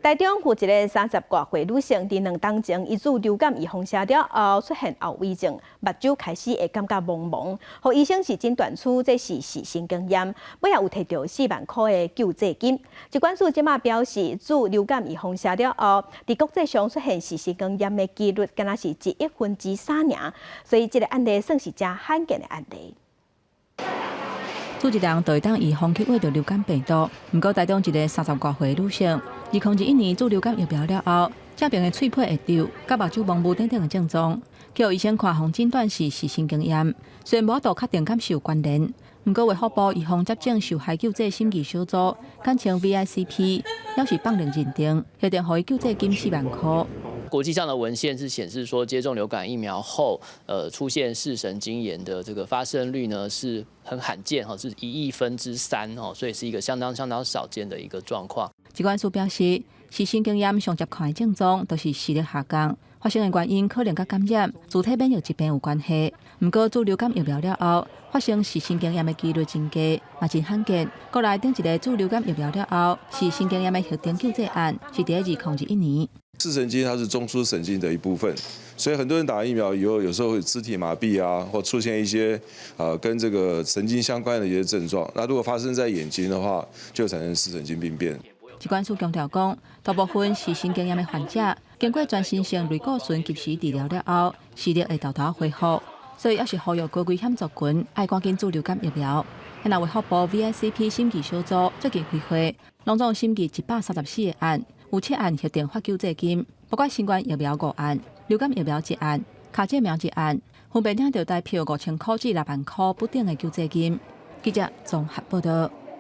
台中有一个30外歲女性，佇2冬前伊注流感預防射了後出現後遺症，目睭開始會感覺濛濛，予醫生是診斷出這是視神經炎，尾仔有提著4萬箍的救濟金。疾管署這馬表示，注流感預防射了後，佇國際上出現視神經炎的幾率，敢若是1億分之3爾，所以這个案例算是誠罕見的案例。注一人就會當預防去秽著流感病毒，毋過台中一个30外歲女性，2021年注流感疫苗了後，這邊的喙皮會皺，佮目睭模糊等等的症狀，予醫生看予診斷是視神經炎，雖然無法度確定敢是有關聯，毋過衛福部預防接種受害救濟審議小組，簡稱 VICP，猶是放任認定，決定予伊救濟金4萬箍。國際上的文獻是顯示說，接種流感疫苗後，出現視神經炎的這個發生率呢，是很罕見，哈，是1億分之3哦，所以是一個相當相當少見的一個狀況。疾管署表示，視神經炎上常見的症狀都是視力下降，發生的原因可能佮感染、自體免疫疾病有關係。毋過注流感疫苗了後，發生視神經炎的幾率真低，嘛真罕見。國內頂一个注流感疫苗了後，視神經炎的核定救濟案是佇2021年。視神經它是中樞神經的一部分，所以很多人打疫苗以後，有時候會肢體麻痹啊，或出現一些跟這個神經相關的一些症狀。那如果發生在眼睛的話，就產生視神經病變。疾管署強調講，大部分視神經炎的患者，經過全身性類固醇及時治療了後，視力會沓沓恢復。所以，猶是呼籲高危險族群愛趕緊注流感疫苗。現在衛福部 VICP 審議小組最近開會，攏總審議134個案。有七案核定發救濟金，包括新冠疫苗五案、流感疫苗一案、卡介苗一案，分別領著台票5000箍至6萬箍不等的救濟金。記者綜合報道。